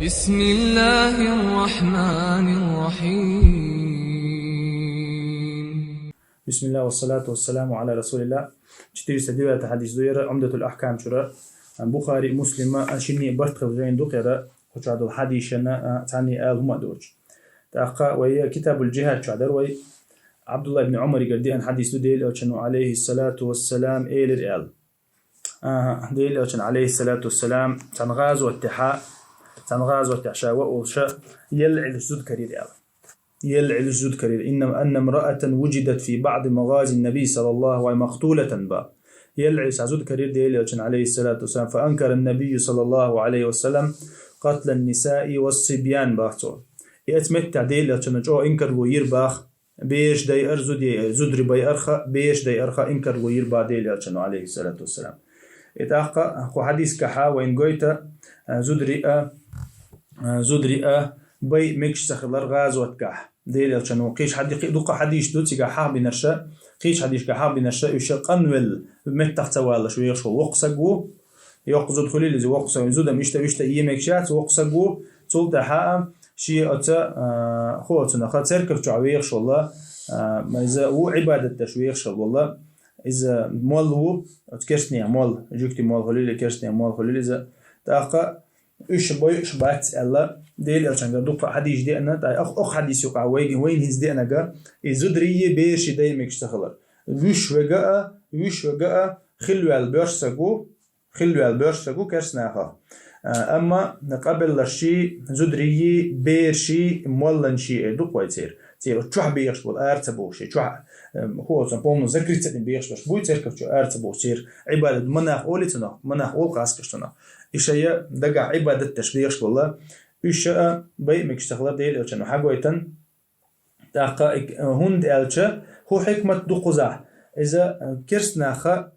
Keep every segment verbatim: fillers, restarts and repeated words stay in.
بسم الله الرحمن الرحيم. بسم الله والصلاة والسلام على رسول الله. Четыреста девятый хьадис ду яра Умдатул Ахкам чура. Бухари, Муслима, а, шинне барт хила жайн ду яра, кху чу долу хьадисана, а, цхьанне ала хӀума а доцуш. ТӀаккха вай Китабул Джихад чу дар вай. Абдулла ибн Умаригара деана хьадис ду, Делан Элчано, алейхиссалату вассалам, элира аьлла. Аха, Делан Элчано, алейхиссалату вассалам, цхьана гӀазот тӀехьа, цхьана гӀазот тӀехьа ша ваалша, елла Ӏилуш зуда карийра аьлла. Елла Ӏилуш зуда карийра. إن أن امرأة وجدت في بعض مغازي النبي صلى الله عليه وسلم مقتولة بها. Елла Ӏилуш зуда карийра Делан Элчано, алейхиссалату вассалам, فأنكر النبي صلى الله عليه وسلم قتل النساء والصبيان, бах цо. И оцу меттехь Делан Элчано чӀогӀа инкарло йира, бах, бераш дайар, зуд-, зударий байарх, бераш дайарх инкарло йира, бах, Делан Элчано, алейхиссалату вассалам. И тӀаккха кху хьадисехь вайна гойту, а, зударий а, а, зударий а бай мегаш ца хилар гӀазотехь. Делан Элчано кхечу хьади-, кхи-, дукха хьадис ду цигахь хьахбинарш, кхечу хьадисехь хьахбинарш, уьш къанвелла, меттах ца валлаш вехаш волу воккха стаг ву. Йоккха зуда хуьлийла иза, воккха стаг, зуда-м иштта, иштта е мегаш яц, воккха стаг ву. Цул тӀаьхьа шен оцу, а, хӀу оцунах церков чохь вехаш волу, а, иза ву Ӏибадат деш вехаш волу. Иза молла ву, оцу керстанех молла, жуьгтийн молла хуьлийла, керстанех молла хуьлийла иза. ТӀаккха уьш бойуш бац аьлла, Делан Элчангара дукха хьадис деана, ткъа ох-, ох хьадис юкъахь вайга, вайна хӀинца деанарг, и зударий, бераш дай мегаш ца хилар. Вуьш вега а, вуьш вега а, хилла ваьлла боьрша стаг ву, хилла ваьлла боьрша стаг ву керстанахах. А, амма къабелларш, зударий, бераш, молланаш эр ду-кх вай церан. Церан чохь бехаш болу, ара ца бохуш, чохь, эм, хӀу оцунах полно закрыться дина бехаш болуш буй, церков чу ара ца бохуш, церан Ӏибадат, монах олий цунах, монах олу кхаскаш цунах. И шайн дагахь Ӏибадат деш бехаш болу, уьш а бай мегаш ца хилар Делан Элчано хьагойту. ТӀаккха, э, хӀунда аьлча, хӀу хьикмат ду кхузахь. Иза, э, керстанаха,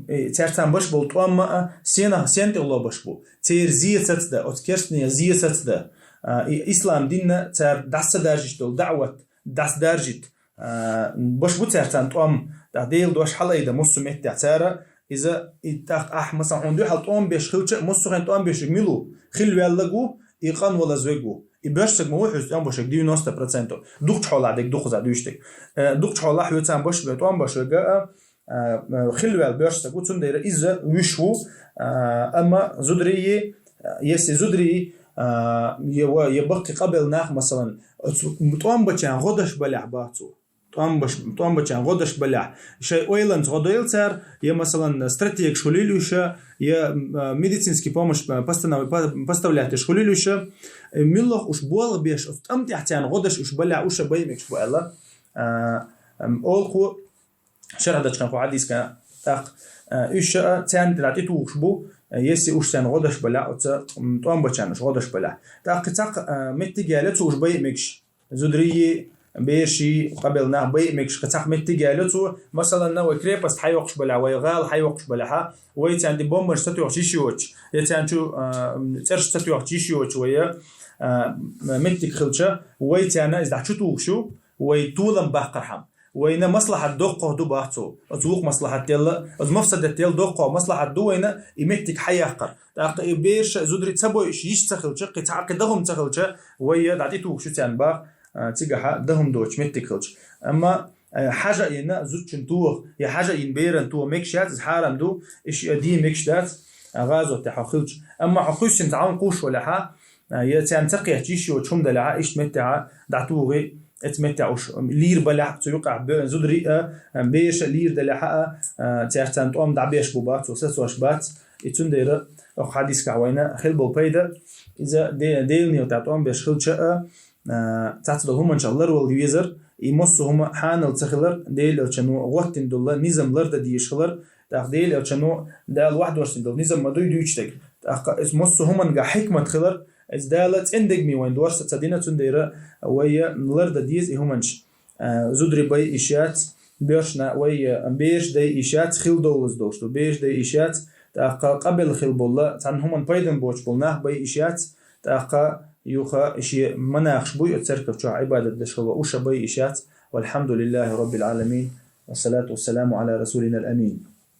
э, цаьрца беш болу тӀом а сенах, сен тӀе лобаш бу. Церан зе сацдан, оцу керстанех зе сацдан. А, и ислам динна цара дӀаса ца даржийта долу даӀват, дӀаса даржийта, а, беш бу цаьрца тӀом. ТӀаккха Делан дош хьалаайда массо а меттехь цара, иза, и тӀаккха ахь, масалан, хьуна дуьхьал тӀом беш хилча а, массо а хен тӀом беш мила ву? Хилла ваьлларг ву, и къанвалаза верг ву. И боьрша стаг ма ву хьуьца тӀом беш верг, девяносто процентов. Дукхачу хьолахь дерг ду кхузахь дуьйцуш дерг. Э, дукхачу хьолахь хьуьца тӀом беш верг, тӀом беш верг а, а, а, хилла ваьлла боьрша стаг ву, цундела иза вуьш ву, а, амма зударий, а, если зударий, а, я ва-, я баккхий къабелнах, масалан, оцу тӀом бечарна гӀо деш балехь, бах цо. ТӀом беш-, тӀом бечарна гӀо деш балехь. Шайн ойланца гӀо дойла цара, я, масалан, стратегаш хуьлийла уьш, я, м, а, медицинский помощь, а, постанов-, по-, поставлять деш хуьлийла уьш, э, муьлхха уьш болх беш, оцу тӀом тӀехь царна гӀо деш уьш балехь, уьш а бай мегаш бу аьлла. А, ам, олу кху шархь дечу хенахь кху хьадисехь, тӀаккха, а, уьш а царна тӀера тӀетухуш бу, а, если уьш царна гӀо деш балехь, оцу, м, тӀом бечарна уьш гӀо деш балехь. ТӀаккха кхин цхьа, а, меттиг яло цо уьш бай мегаш. Зударий, бераш, къабелнах бай мегаш кхин цхьа меттиг яло цо, масалан, вай крепость хьайоккхуш балехь, вай гӀала хьайоккхуш балехь, вай царна тӀе бомбанаш ца тоьхча йиш йоцуш, я царна чу, а, цӀераш ца тоьхча йиш йоцуш вай, а, меттиг хилча, вай царна иза дӀа чу тухуш ю, вай толам баккхархьама. Вайна маслахьат доккхох ду, бах цо. Оцу вукху маслахьат делла, оцу мафсадат делла доккхох маслахьат ду вайна и меттиг хьаяккхар. ТӀаккха и бераш а, зударий ца бойуш йиш ца хилча, кхин цхьа кхин даха хӀума ца хилча, вай дӀа тӀетухуш ю царна, бах, а, цигахь даха хӀума доцуш меттиг хилча. Амма, а, хьажа а йина зудчун тоха, я хьажа а йина беран тоха мегаш яц, иза хьарам ду, и шиъ а де мегаш дац, а, гӀазот тӀехь хьо хилча. Амма хьо кхуьссина цхьа хӀума кхуссуш валехь, а, я царна ца кхетча йиш йоцуш хӀума далехь, иштта меттехь дӀатухий, оцу меттехь уьш лийр балехь, цу юкъахь бе-, зударий а, а, бераш а лийр далехь а, а, цаьрца тӀом дӀабеш бу, бах цо, сацош бац. И цундела оху хьадисехь вайна хила болу пайда, иза де-, Делан некъа тӀехь тӀом беш хилча а, а, цхьацца долу хӀуманчех ларвала везар, и массо а хӀума хьанал ца хилар, Делан Элчано гӀоттина долу низам лардан дезаш хилар, тӀаккха Делан Элчано Дала вахьдоссийна долу низам ма дуй дуьйцуш дерг. ТӀаккха иза массо а хӀуманга хьикмат хилар, иза Дала цӀена дегаме вайна доссийна ца дина, цундела вай лардан деза и хӀуманаш. А, зударий бай йиш яц, боьршна вай, а, бераш дай йиш яц, хила довлаза долуш ду, бераш дай йиш яц, тӀаккха къабелла хила болу, цхьана хӀуманна пайдана боцуш болу нах бай йиш яц, тӀаккха юха шен монахаш буй оцу церков чохь Ӏибадат деш хила, уьш а бай йиш яц. والحمد لله رب العالمين. والصلاة والسلام على رسولنا الأمين.